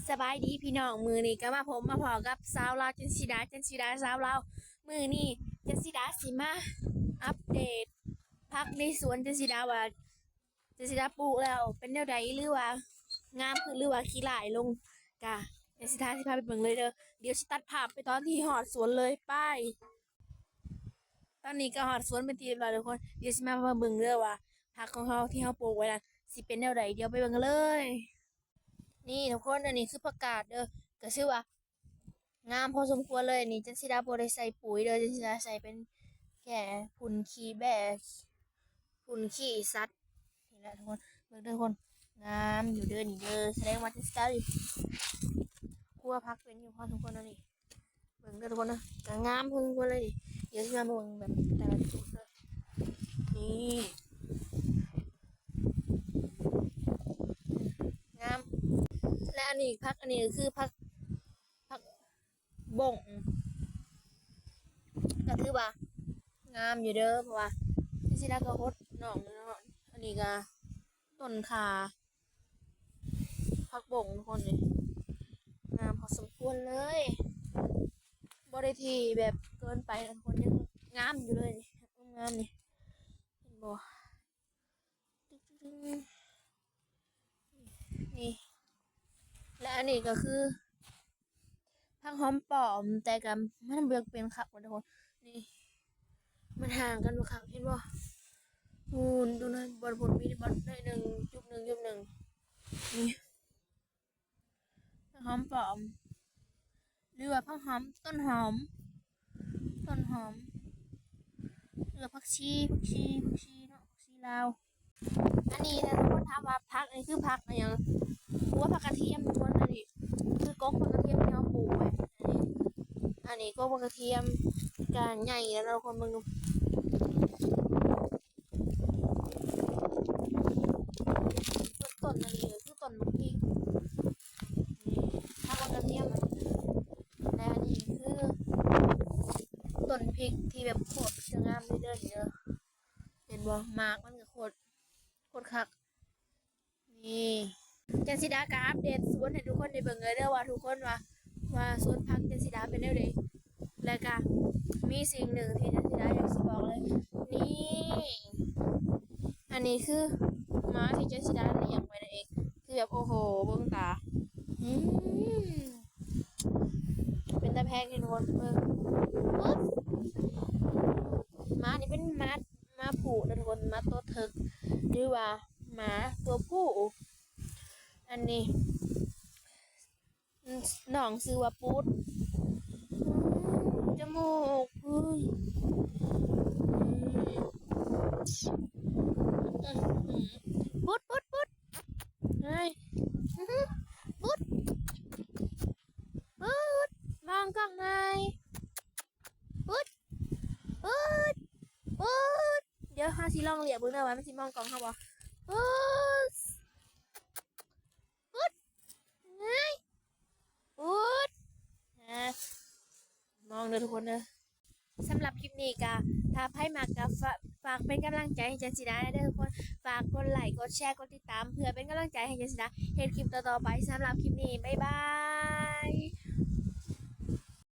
ສະບາຍດີພີ່ນ້ອງ, ມື້ນີ້ກໍມາພົບມາພໍ້ກັບສາວລາວຈັນຊິດາ, ຈັນຊິດາສາວລາວ. ມື້ນີ້ຈັນຊິດາຊິມາອັບເດດຜັກໃນສວນຈັນຊິດາວ່າ ຈັນຊິດາປູກແລ້ວເປັນແນວໃດ ຫຼືວ່າງາມຂຶ້ນ ຫຼືວ່າຂີ້ລ້າຍລົງ, ກະຈັນຊິດາຊິພາໄປເບິ່ງເລີຍເດີ. ດຽວຊິຕັດພາບໄປຕອນທີ່ຮອດສວນເລີຍ, ໄປ. ຕອນນີ້ກໍຮອດສວນເປັນທີ່ຮຽບຮ້ອຍທຸກຄົນ. ດຽວຊິມາ ມາເບິ່ງເດີວ່າຜັກຂອງເຮົາທີ່ເຮົາປູກໄວ້ນັ້ນຊິເປັນແນວໃດ, ດຽວໄປເບິ່ງກັນເລີຍ. ນີ້ທຸກຄົນ, ອັນນີ້ຄືຜັກກາດເດີ, ກໍຊື່ວ່າງາມພໍສົມຄວນເລີຍ. ນີ້ຈັນຊິດາບໍ່ໄດ້ໃສ່ປຸ໋ຍເດີ, ຈັນຊິດາໃສ່ເປັນແຄ່ຝຸ່ນຂີ້ແບ້ ຝຸ່ນຂີ້ສັດນີ້ແຫຼະທຸກຄົນ. ເບິ່ງເດີທຸກຄົນ, ງາມຢູ່ເດີນີ້ເດີ, ສະແດງວ່າຈັນຊິດານີ້ຄົວຜັກເປັນຢູ່ພໍສົມຄວນເນາະນີ້. ເບິ່ງເດີທຸກຄົນເດີ, ກໍງາມພໍສົມຄວນເລີຍນີ້. ດຽວຊິມາເບິ່ງແບບແຕ່ລະຈຸດເດີ. ນີ້ ງາມ. ແລະອັນນີ້ຜັກ, ອັນນີ້ກໍຄືຜັກ ຜັກບົ້ງ, ກໍຖືວ່າງາມຢູ່ເດີ, ເພາະວ່າຈັນຊິດາກໍຫົດໜອງເນາະ. ອັນນີ້ກໍຕົ້ນຂ່າ ຜັກບົ້ງທຸກຄົນເດ, ງາມພໍສົມຄວນເລີຍ, ບໍ່ໄດ້ທີ່ແບບເກີນໄປນະທຸກຄົນ, ຍັງງາມຢູ່ເລີຍ, ງາມນີ້ ເຫັນບໍ່? ນີ້ ແລະອັນນີ້ກໍຄື ຜັກຫອມປ້ອມ, ແຕ່ກໍມັນບໍ່ຢາກເປັນຄັກວ່າທຸກຄົນ. ນີ້ ມັນຫ່າງກັນບໍ່ຄັກ, ເຫັນບໍ່? ພຸ້ນ ຕົວນັ້ນ ບ່ອນພຸ້ນ ມີບ່ອນໜ້ອຍໜຶ່ງ, ຈຸດໜຶ່ງ, ຈຸດໜຶ່ງ. ນີ້ ຜັກຫອມປ້ອມ ຫຼືວ່າຜັກຫອມ, ຕົ້ນຫອມ, ຕົ້ນຫອມ ຫຼືວ່າຜັກຊີ, ຜັກຊີ, ຜັກຊີເນາະ, ຜັກຊີລາວ. ອັນນີ້ນະ ທຸກຄົນຖາມວ່າຜັກນີ້ຄືຜັກອີ່ຫຍັງ? ຫຼືວ່າຜັກກະທຽມທຸກຄົນ. ອັນນີ້ຄືກົກຜັກກະທຽມທີ່ເຮົາປູກໄວ້. ອັນນີ້ ອັນນີ້ກົກຜັກກະທຽມ ກະໃຫຍ່ແລ້ວເນາະທຸກຄົນ, ເບິ່ງດູ. ຕົ້ນ ຕົ້ນອັນນີ້ຄືຕົ້ນບັກພິກ, ນີ້ ຜັກກະທຽມ. ແລະອັນນີ້ຄືຕົ້ນພິກທີ່ແບບໂຄດຈະງາມເລີຍເດີນີ້ເດີ. ເຫັນບໍ່? ໝາກມັນກໍໂຄດ ໂຄດຄັກ. ນີ້ ຈັນຊິດາກໍອັບເດດສວນໃຫ້ທຸກຄົນໄດ້ເບິ່ງເລີຍເດີ ວ່າທຸກຄົນວ່າ ວ່າສວນຜັກຈັນຊິດາເປັນແນວໃດ. ແລ້ວກໍມີສິ່ງໜຶ່ງທີ່ຈັນຊິດາຢາກຊິບອກເລີຍ, ນີ້ ອັນນີ້ຄືໝາທີ່ຈັນຊິດາລ້ຽງໄວ້ນັ້ນເອງ. ຄືແບບ ໂອ້ໂຫ ເບິ່ງຕາ ອືມ ເປັນຕາແພງແທ້ທຸກຄົນ. ເບິ່ງ ໝານີ້ເປັນໝາ ໝາຜູ້ນະທຸກຄົນ, ໝາຕົວເຖິກ ຫຼືວ່າໝາຕົວຜູ້. ອັນນີ້ ນ້ອງຊື່ວ່າປຸດ. ອືມ ຈະມູກ ອືມ ປຸດ ປຸດ ປຸດ ເຮີ້ຍ ປຸດ ປຸດ ມອງກ້ອງໜ່ອຍ ປຸດ ປຸດ ປຸດ. ດຽວເຮົາຊິລອງລຽກເບິ່ງເດີວ່າມັນຊິມອງກ້ອງເຮົາບໍ່. ປຸດ ປຸດ ເຮີ້ຍ ປຸດ ອ່າ ມອງເດີທຸກຄົນເດີ. ສຳລັບຄລິບນີ້ກະ ຖ້າໃຜມັກກະຝາກ ຝາກເປັນກຳລັງໃຈໃຫ້ຈັນຊິດາແດ່ເດີທຸກຄົນ. ຝາກກົດໄລ ກົດແຊ ກົດຕິດຕາມ ເພື່ອເປັນກຳລັງໃຈໃຫ້ຈັນຊິດາເຮັດຄລິບຕໍ່ໆໄປ. ສຳລັບຄລິບນີ້ ບາຍບາຍ.